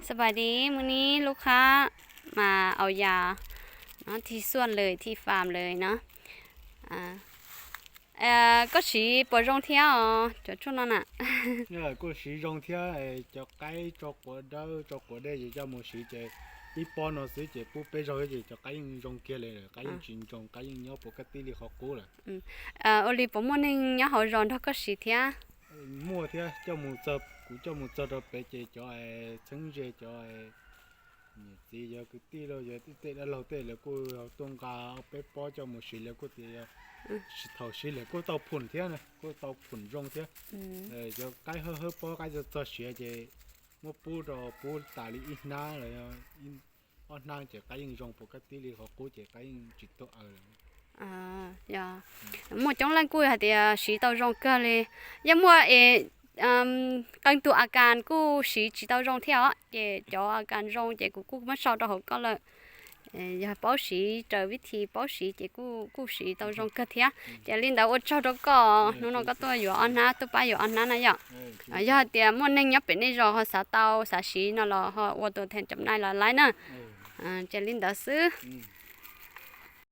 สบายดี มื้อนี้ลูกค้ามาเอายาเนาะ ที่สวนเลย ที่ฟาร์มเลยเนาะ อ่า เอ่อ koj siv puas zoo thiab os cov tshuaj no na? Kuj siv zoo thiab, cov qaib tso quav dawb tso quav dej ces coj mus siv ces ib pob no xwb ces pub peb zaug ces cov qaib yeej zoo kiag li lawm, qaib yeej tsis ntsoog, qaib yeej nyob puas kaj tib li qhov qub lawm. Ua li puas muaj neeg nyob hauv zos nrog koj siv thiab? Muaj thiab, coj mus txog, kuv coj mus txog rau pem ces cov txheeb ze, cov niam txiv, yog kwv tij los yog tej dab laug tej lawv kuj tuaj nqa ob peb pob coj mus siv, lawv kuj tias yog thaum siv lawm kuj tau phum thiab na, kuj tau phum zoo thiab. Cov qaib hawb hawb pob qaib txog txog siav ces muab pub rau pub tas li ib hnab los ob hnab ces qaib yeej zoo puas kaj tib li qhov qub ces qaib yeej tsis tuag aws lawm. Muaj coob leej kuj hais tias siv tau zoo kawg li. Yeej muaj es qee tus a kas kuj siv tsis tau zoo thiab os, ces cov a kas zoo ces kuv kuj muab sau rau hauv koj lawm. Yog paub siv raws vib thi paub siv ces kuj siv tau zoo kawg thiab. Ces li ntawd ua tsaug rau koj, hnub no koj tuaj yuav ob hnab, tuaj pab yuav ob hnab na yom. Yog hais tias muaj neeg nyob pem nej zos ho xav tau xav siv no los ho ua tus theem cam nai los laib na. Ces li ntawd xwb.